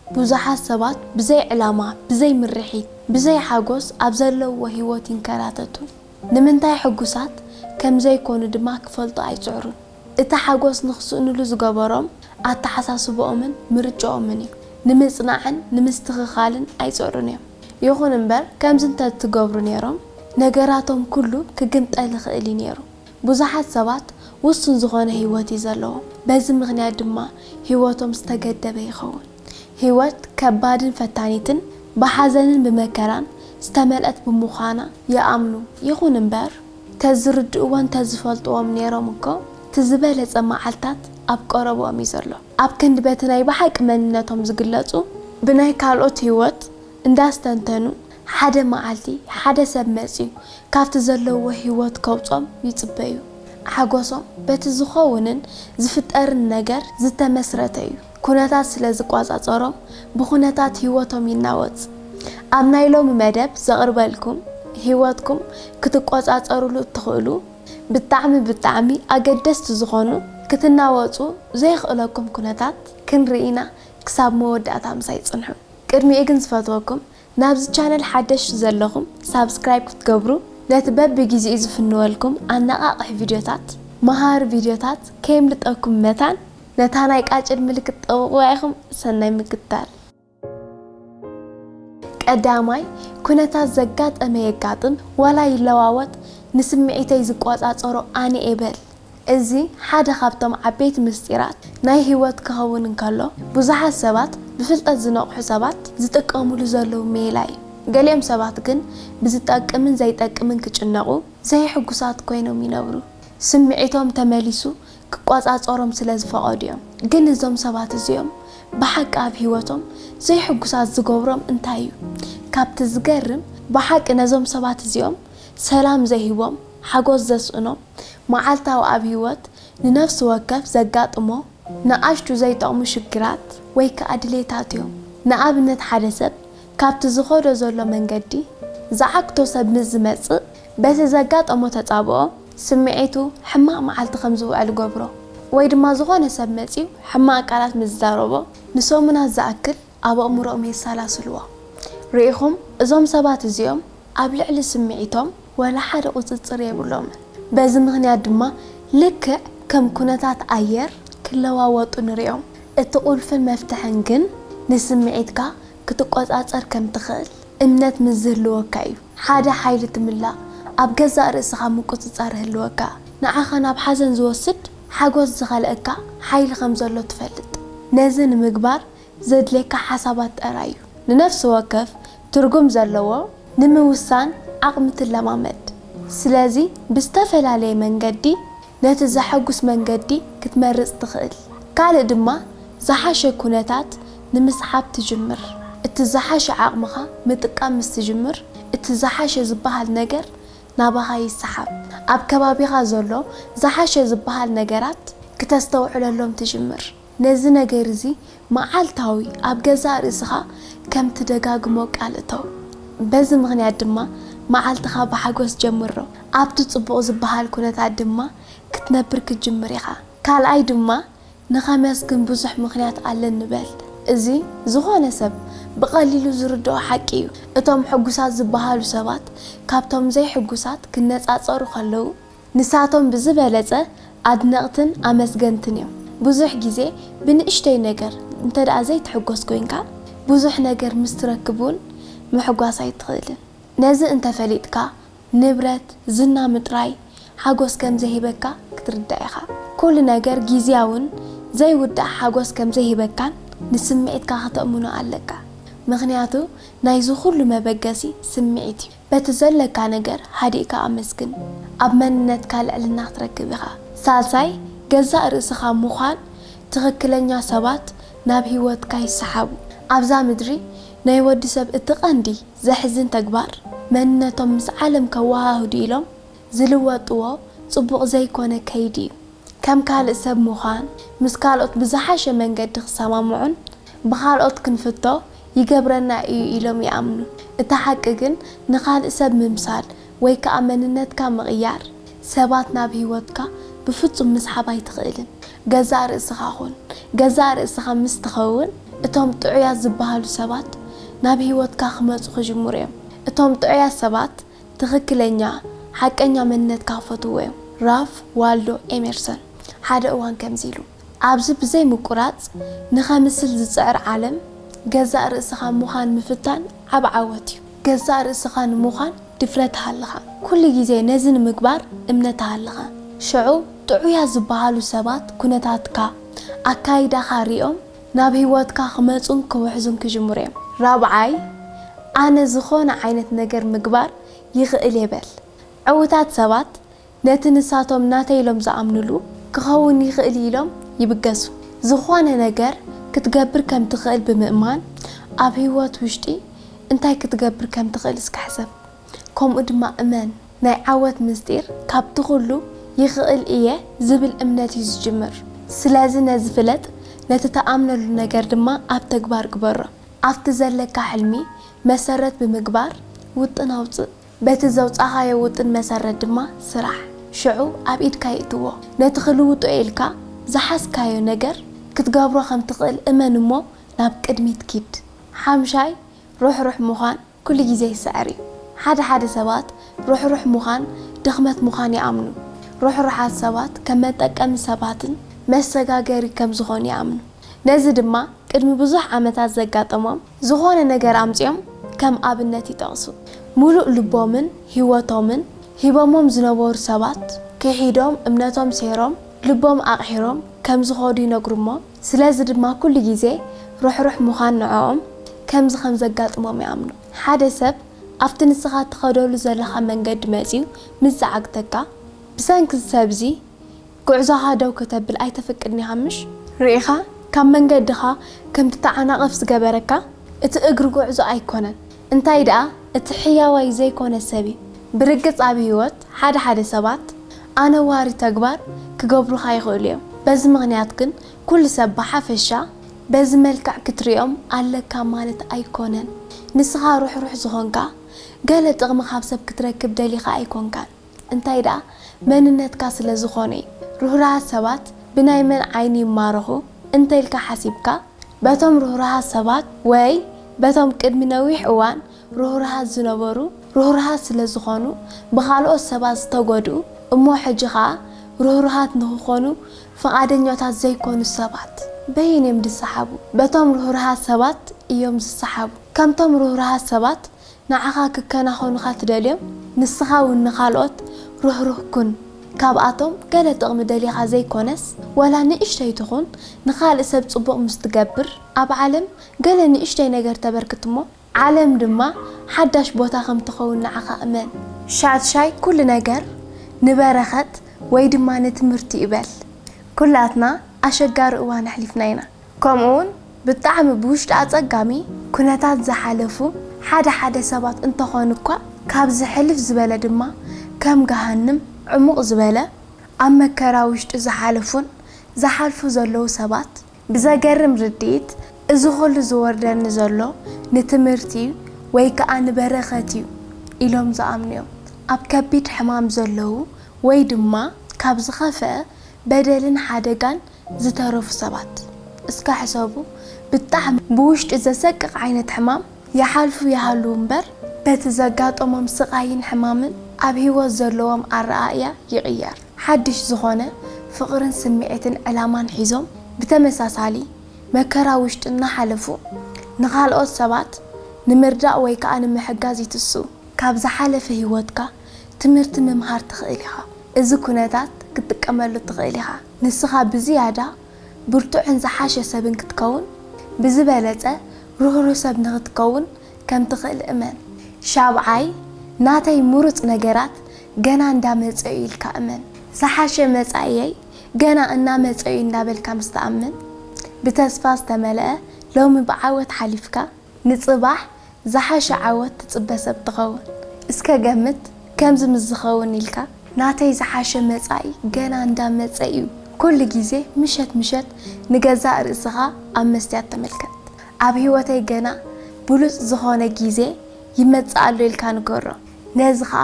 ብዙሓት ሰባት ብዘይ ዕላማ፣ ብዘይ ምርሒት፣ ብዘይ ሓጎስ ኣብ ዘለውዎ ህይወት ይንከራተቱ። ንምንታይ ሕጉሳት ከም ዘይኮኑ ድማ ክፈልጡ ኣይጽዕሩን። እቲ ሓጎስ ንኽስእንሉ ዝገበሮም ኣተሓሳስባኦምን ምርጫኦምን እዩ። ንምጽናዕን ንምስትኽኻልን ኣይጽዕሩን እዮም። ይኹን እምበር፣ ከምዚ እንተትገብሩ ነይሮም፣ ነገራቶም ኩሉ ክግምጠል ይኽእል እዩ ነይሩ። ብዙሓት ሰባት ውሱን ዝኾነ ህይወት እዩ ዘለዎም። በዚ ምኽንያት ድማ ህይወቶም ዝተገደበ ይኸውን። ህይወት ከባድን ፈታኒትን፣ ብሓዘንን ብመከራን ዝተመልአት ብምዃና ይኣምኑ። ይኹን እምበር፣ ተዝርድእዎን ተዝፈልጥዎም ነይሮም እኮ፣ እቲ ዝበለጸ መዓልታት ኣብ ቀረብኦም እዩ ዘሎ። ኣብ ክንዲ በቲ ናይ ብሓቂ መንነቶም ዝግለጹ፣ ብናይ ካልኦት ህይወት እንዳስተንተኑ፣ ሓደ መዓልቲ ሓደ ሰብ መጺኡ ካብቲ ዘለውዎ ህይወት ከውጾም ይጽበዩ። ሓጎሶም በቲ ዝኸውንን ዝፍጠርን ነገር ዝተመስረተ እዩ። ኩነታት ስለ ዝቆጻጸሮም፣ ብኩነታት ህይወቶም ይናወጽ። ኣብ ናይ ሎሚ መደብ ዘቕርበልኩም፣ ህይወትኩም ክትቆጻጸሩሉ እትኽእሉ ብጣዕሚ ብጣዕሚ ኣገደስቲ ዝኾኑ፣ ክትናወጹ ዘይኽእለኩም ኩነታት ክንርኢ ኢና። ክሳብ መወዳእታ ምሳይ ጽንሑ። ቅድሚኡ ግን ዝፈትወኩም፣ ናብዚ ቻነል ሓደሽቲ ዘለኹም ሳብስክራይብ ክትገብሩ፣ ነቲ በብግዜኡ ዝፍንወልኩም ኣነቓቕሒ ቪድዮታት፣ መሃሪ ቪድዮታት ከየምልጠኩም መታን ነታ ናይ ቃጭል ምልክት ጠውቑዋ ኢኹም። ሰናይ ምክትታል። ቀዳማይ፣ ኩነታት ዘጋጠመ የጋጥም ዋላ ይለዋወጥ፣ ንስምዒተይ ዝቆጻጸሮ ኣነ እየ በል። እዚ ሓደ ካብቶም ዓበይቲ ምስጢራት ናይ ህይወት ክኸውን እንከሎ፣ ብዙሓት ሰባት፣ ብፍልጠት ዝነቕሑ ሰባት ዝጥቀሙሉ ዘለዉ ሜላ እዩ። ገሊኦም ሰባት ግን ብዝጠቅምን ዘይጠቅምን ክጭነቑ፣ ዘይሕጉሳት ኮይኖም ይነብሩ። ስምዒቶም ተመሊሱ ክቆጻጸሮም ስለ ዝፈቐዱ እዮም። ግን እዞም ሰባት እዚኦም ብሓቂ ኣብ ህይወቶም ዘይሕጉሳት ዝገብሮም እንታይ እዩ? ካብቲ ዝገርም፣ ብሓቂ ነዞም ሰባት እዚኦም ሰላም ዘይህቦም፣ ሓጎስ ዘስእኖም፣ መዓልታዊ ኣብ ህይወት ንነፍሲ ወከፍ ዘጋጥሞ ንኣሽቱ ዘይጠቕሙ ሽግራት ወይ ከኣ ድሌታት እዮም። ንኣብነት፣ ሓደ ሰብ ካብቲ ዝኸዶ ዘሎ መንገዲ ዝዓግቶ ሰብ ምስ ዝመጽእ፣ በቲ ዘጋጠሞ ተጻብኦ ስምዒቱ ሕማቕ መዓልቲ ከም ዝውዕል ይገብሮ። ወይ ድማ ዝኾነ ሰብ መጺኡ ሕማቕ ቃላት ምስ ዝዛረቦ ንሰሙናት ዝኣክል ኣብ ኣእምሮኦም የሰላስልዎ። ርኢኹም፣ እዞም ሰባት እዚኦም ኣብ ልዕሊ ስምዒቶም ወላ ሓደ ቁጽጽር የብሎምን። በዚ ምኽንያት ድማ ልክዕ ከም ኩነታት ኣየር ክለዋወጡ ንሪኦም። እቲ ቁልፍን መፍትሕን ግን ንስምዒትካ ክትቆጻጸር ከም ትኽእል እምነት ምስ ዝህልወካ እዩ። ሓደ ሓይሊ ትምላእ፣ ኣብ ገዛእ ርእስኻ ምቁጽጻር ይህልወካ። ንዓኻ ናብ ሓዘን ዝወስድ፣ ሓጎስ ዝኸልአካ ሓይሊ ከም ዘሎ ትፈልጥ። ነዚ ንምግባር ዘድልየካ ሓሳባት ጥራይ እዩ። ንነፍሲ ወከፍ ትርጉም ዘለዎ ንምውሳን ዓቕሚ ትለማመድ። ስለዚ ብዝተፈላለየ መንገዲ ነቲ ዘሐጉስ መንገዲ ክትመርጽ ትኽእል። ካልእ ድማ ዝሓሸ ኩነታት ንምስሓብ ትጅምር። እቲ ዝሓሸ ዓቕምኻ ምጥቃም ምስ ትጅምር፣ እቲ ዝሓሸ ዝበሃል ነገር ናባኻ ይሰሓብ። ኣብ ከባቢኻ ዘሎ ዝሓሸ ዝበሃል ነገራት ክተስተውዕለሎም ትጅምር። ነዚ ነገር እዚ መዓልታዊ ኣብ ገዛእ ርእስኻ ከም ትደጋግሞ ቃል እተው። በዚ ምኽንያት ድማ መዓልትኻ ብሓጎስ ጀምሮ። ኣብቲ ጽቡቕ ዝበሃል ኩነታት ድማ ክትነብር ክትጅምር ኢኻ። ካልኣይ ድማ ንኸመስግን ብዙሕ ምኽንያት ኣለኒ በል። እዚ ዝኾነ ሰብ ብቐሊሉ ዝርድኦ ሓቂ እዩ። እቶም ሕጉሳት ዝበሃሉ ሰባት ካብቶም ዘይሕጉሳት ክነጻጸሩ ከለዉ፣ ንሳቶም ብዝበለጸ ኣድነቕትን ኣመስገንትን እዮም። ብዙሕ ግዜ ብንእሽተይ ነገር እንተ ደኣ ዘይትሕጎስ ኮይንካ፣ ብዙሕ ነገር ምስ ትረክብ እውን ምሕጓስ ኣይትኽእልን። ነዚ እንተ ፈሊጥካ፣ ንብረት፣ ዝና ምጥራይ ሓጎስ ከም ዘይህበካ ክትርዳእ ኢኻ። ኩሉ ነገር ግዝያውን ዘይውዳእ ሓጎስ ከም ዘይህበካን ንስምዒትካ ከተእምኖ ኣለካ። ምኽንያቱ ናይዚ ኩሉ መበገሲ ስምዒት እዩ። በቲ ዘለካ ነገር ሃዲእካ ኣመስግን። ኣብ መንነትካ ልዕልና ክትረክብ ኢኻ። ሳልሳይ፣ ገዛእ ርእስኻ ምዃን። ትኽክለኛ ሰባት ናብ ህይወትካ ይሰሓቡ። ኣብዛ ምድሪ ናይ ወዲ ሰብ እቲ ቀንዲ ዘሕዝን ተግባር፣ መንነቶም ምስ ዓለም ከወሃህዱ ኢሎም ዝልወጥዎ ጽቡቕ ዘይኮነ ከይዲ እዩ። ከም ካልእ ሰብ ምዃን፣ ምስ ካልኦት ብዝሓሸ መንገዲ ክሰማምዑን ብኻልኦት ክንፍቶ ይገብረና እዩ ኢሎም ይኣምኑ። እቲ ሓቂ ግን፣ ንኻልእ ሰብ ምምሳል ወይ ከኣ መንነትካ ምቕያር፣ ሰባት ናብ ህይወትካ ብፍጹም ምስሓብ ኣይትኽእልን። ገዛእ ርእስኻ ኩን። ገዛእ ርእስኻ ምስ ትኸውን፣ እቶም ጥዑያት ዝበሃሉ ሰባት ናብ ህይወትካ ክመጹ ክጅምሩ እዮም። እቶም ጥዑያት ሰባት ትኽክለኛ፣ ሓቀኛ መንነትካ ክፈትዎ እዮም። ራፍ ዋልዶ ኤሜርሰን ሓደ እዋን ከምዚ ኢሉ፣ ኣብዚ ብዘይ ምቁራጽ ንኸምስል ዝጽዕር ዓለም፣ ገዛእ ርእስኻ ምዃን ምፍታን ዓቢ ዓወት እዩ። ገዛእ ርእስኻ ንምዃን ድፍረት ሃልኻ፣ ኩሉ ግዜ ነዚ ንምግባር እምነት ሃልኻ፣ ሽዑ ጥዑያት ዝበሃሉ ሰባት ኩነታትካ፣ ኣካይዳኻ ሪኦም ናብ ህይወትካ ክመጹን ክውሕዙን ክጅምሩ እዮም። ራብዓይ፣ ኣነ ዝኾነ ዓይነት ነገር ምግባር ይኽእል እየ በል። ዕዉታት ሰባት ነቲ ንሳቶም ናተይ ኢሎም ዝኣምንሉ ክኸውን ይኽእል ኢሎም ይብገሱ። ዝኾነ ነገር ክትገብር ከም ትኽእል ብምእማን ኣብ ህይወት ውሽጢ እንታይ ክትገብር ከም ትኽእል እስከ ሕሰብ። ከምኡ ድማ እመን። ናይ ዓወት ምስጢር ካብቲ ኩሉ ይኽእል እየ ዝብል እምነት እዩ ዝጅምር። ስለዚ ነዚ ፍለጥ፣ ነቲ ትኣምነሉ ነገር ድማ ኣብ ተግባር ግበሮ። ኣብቲ ዘለካ ሕልሚ መሰረት ብምግባር ውጥን ኣውጽእ። በቲ ዘውጻኻዮ ውጥን መሰረት ድማ ስራሕ። ሽዑ ኣብ ኢድካ ይእትዎ። ነቲ ክልውጦ ኢልካ ዝሓዝካዮ ነገር ክትገብሮ ከም ትኽእል እመን እሞ ናብ ቅድሚት ኪድ። ሓምሻይ፣ ርሕሩሕ ምዃን ኩሉ ግዜ ይስዕር እዩ። ሓደ ሓደ ሰባት ርሕሩሕ ምዃን ድኽመት ምዃን ይኣምኑ። ርሕሩሓት ሰባት ከም መጠቀሚ ሰባትን መሰጋገሪ ከም ዝኾኑ ይኣምኑ። ነዚ ድማ ቅድሚ ብዙሕ ዓመታት ዘጋጠሞም ዝኾነ ነገር ኣምጺኦም ከም ኣብነት ይጠቕሱ። ሙሉእ ልቦምን ህይወቶምን ሂቦሞም ዝነበሩ ሰባት ክሒዶም እምነቶም ሴሮም ልቦም ኣቕሒሮም ከም ዝኾዱ ይነግሩ እሞ ስለዚ ድማ ኩሉ ግዜ ርሕሩሕ ምዃን ንዕኦም ከምዚ ከም ዘጋጥሞም ይኣምኑ። ሓደ ሰብ ኣብቲ ንስኻ ትኸደሉ ዘለኻ መንገዲ መጺኡ ምስ ዝዓግተካ ብሰንኪ እዚ ሰብዚ ጉዕዞኻ ደው ከተብል ኣይተፍቅድን ኢኻ ምሽ? ርኢኻ ካብ መንገድኻ ከም ትተዓናቐፍ ዝገበረካ እቲ እግሪ ጉዕዞ ኣይኮነን እንታይ ደኣ እቲ ሕያዋይ ዘይኮነ ሰብ እዩ። ብርግጽ ኣብ ህይወት ሓደ ሓደ ሰባት ኣነዋሪ ተግባር ክገብሩኻ ይኽእሉ እዮም። በዚ ምኽንያት ግን ኩሉ ሰብ ብሓፈሻ በዚ መልክዕ ክትሪኦም ኣለካ ማለት ኣይኮነን። ንስኻ ርሕሩሕ ዝኾንካ ገለ ጥቕሚ ካብ ሰብ ክትረክብ ደሊኻ ኣይኮንካን። እንታይ ደኣ መንነትካ ስለ ዝኾነ እዩ። ርህሩሃት ሰባት ብናይ መን ዓይኒ ይማረኹ እንተ ኢልካ ሓሲብካ፣ በቶም ርህሩሃት ሰባት ወይ በቶም ቅድሚ ነዊሕ እዋን ርህሩሃት ዝነበሩ ርህሩሃት ስለ ዝኾኑ ብኻልኦት ሰባት ዝተጎድኡ እሞ ሕጂ ኸኣ ርህሩሃት ንኽኾኑ ፍቓደኛታት ዘይኮኑ ሰባት በየን እዮም ዝሰሓቡ? በቶም ርህሩሃት ሰባት እዮም ዝሰሓቡ። ከምቶም ርህሩሃት ሰባት ንዓኻ ክከናኸኑኻ ትደልዮም፣ ንስኻ እውን ንኻልኦት ርህሩህ ኩን። ካብኣቶም ገለ ጥቕሚ ደሊኻ ዘይኮነስ፣ ዋላ ንእሽተይ ትኹን ንኻልእ ሰብ ጽቡቕ ምስ ትገብር፣ ኣብ ዓለም ገለ ንእሽተይ ነገር ተበርክት እሞ፣ ዓለም ድማ ሓዳሽ ቦታ ከም ትኸውን ንዓኻ እመን። ሻድሻይ ኩሉ ነገር ንበረኸት ወይ ድማ ንትምህርቲ እዩ በል። ኩላትና ኣሸጋሪ እዋን ኣሕሊፍና ኢና። ከምኡውን ብጣዕሚ ብውሽጢ ኣጸጋሚ ኩነታት ዝሓለፉ ሓደ ሓደ ሰባት እንተኾኑ እኳ፣ ካብዚ ሕልፍ ዝበለ ድማ ከም ገሃንም ዕሙቕ ዝበለ ኣብ መከራ ውሽጢ ዝሓለፉን ዝሓልፉ ዘለዉ ሰባት ብዘገርም ርድኢት እዚ ኩሉ ዝወርደኒ ዘሎ ንትምህርቲ ወይ ከኣ ንበረኸት እዩ ኢሎም ዝኣምኑ እዮም። ኣብ ከቢድ ሕማም ዘለዉ ወይ ድማ ካብ ዝኸፍአ በደልን ሓደጋን ዝተረፉ ሰባት እስከ ሕሰቡ። ብጣዕሚ ብውሽጢ ዘሰቅቕ ዓይነት ሕማም ይሓልፉ ይሃልዉ እምበር፣ በቲ ዘጋጠሞም ስቓይን ሕማምን ኣብ ህይወት ዘለዎም ኣረኣእያ ይቕየር። ሓድሽ ዝኾነ ፍቕርን ስምዒትን ዕላማን ሒዞም ብተመሳሳሊ መከራ ውሽጢ እናሓለፉ ንኻልኦት ሰባት ንምርዳእ ወይ ከኣ ንምሕጋዝ ይትስኡ። ካብ ዝሓለፈ ህይወትካ ትምህርቲ ምምሃር ትኽእል ኢኻ። እዚ ኩነታት ክትጥቀመሉ ትኽእል ኢኻ። ንስኻ ብዝያዳ ብርቱዕን ዝሓሸ ሰብን ክትከውን፣ ብዝበለጸ ርህሩህ ሰብ ንኽትከውን ከም ትኽእል እመን። ሻብዓይ፣ ናተይ ምሩጽ ነገራት ገና እንዳመጸ እዩ ኢልካ እመን። ዝሓሸ መጻኢየይ ገና እናመጸ እዩ እንዳበልካ ምስ ትኣምን፣ ብተስፋ ዝተመልአ ሎሚ ብዓወት ሓሊፍካ፣ ንጽባሕ ዝሓሸ ዓወት ትጽበ ሰብ ትኸውን። እስከ ገምት፣ ከምዚ ምስ ዝኸውን ኢልካ፣ ናተይ ዝሓሸ መጻኢ ገና እንዳመጸ እዩ። ኩሉ ግዜ ምሸት ምሸት ንገዛእ ርእስኻ ኣብ መስትያት ተመልከት። ኣብ ህይወተይ ገና ብሉጽ ዝኾነ ግዜ ይመጽእ ኣሎ ኢልካ ንገሮ። ነዚ ኸኣ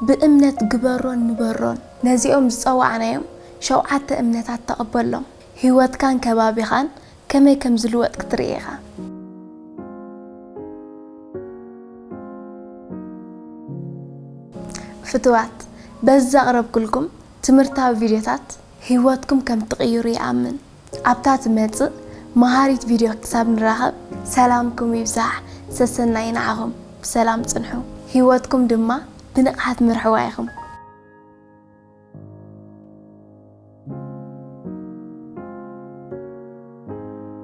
ብእምነት ግበሮን ንበሮን። ነዚኦም ዝጸዋዕናዮም ሸውዓተ እምነታት ተቐበሎም። ህይወትካን ከባቢኻን ከመይ ከም ዝልወጥ ክትርኢ ኢኻ። ፍትዋት፣ በዚ ዘቕረብኩልኩም ትምህርታዊ ቪድዮታት ህይወትኩም ከም ትቕይሩ ይኣምን። ኣብታ ትመጽእ መሃሪት ቪድዮ ክሳብ ንራኸብ ሰላምኩም ይብዛሕ። ሰሰናይ ንዓኹም። ብሰላም ጽንሑ። ህይወትኩም ድማ ብንቕሓት ምርሕዋ ኢኹም።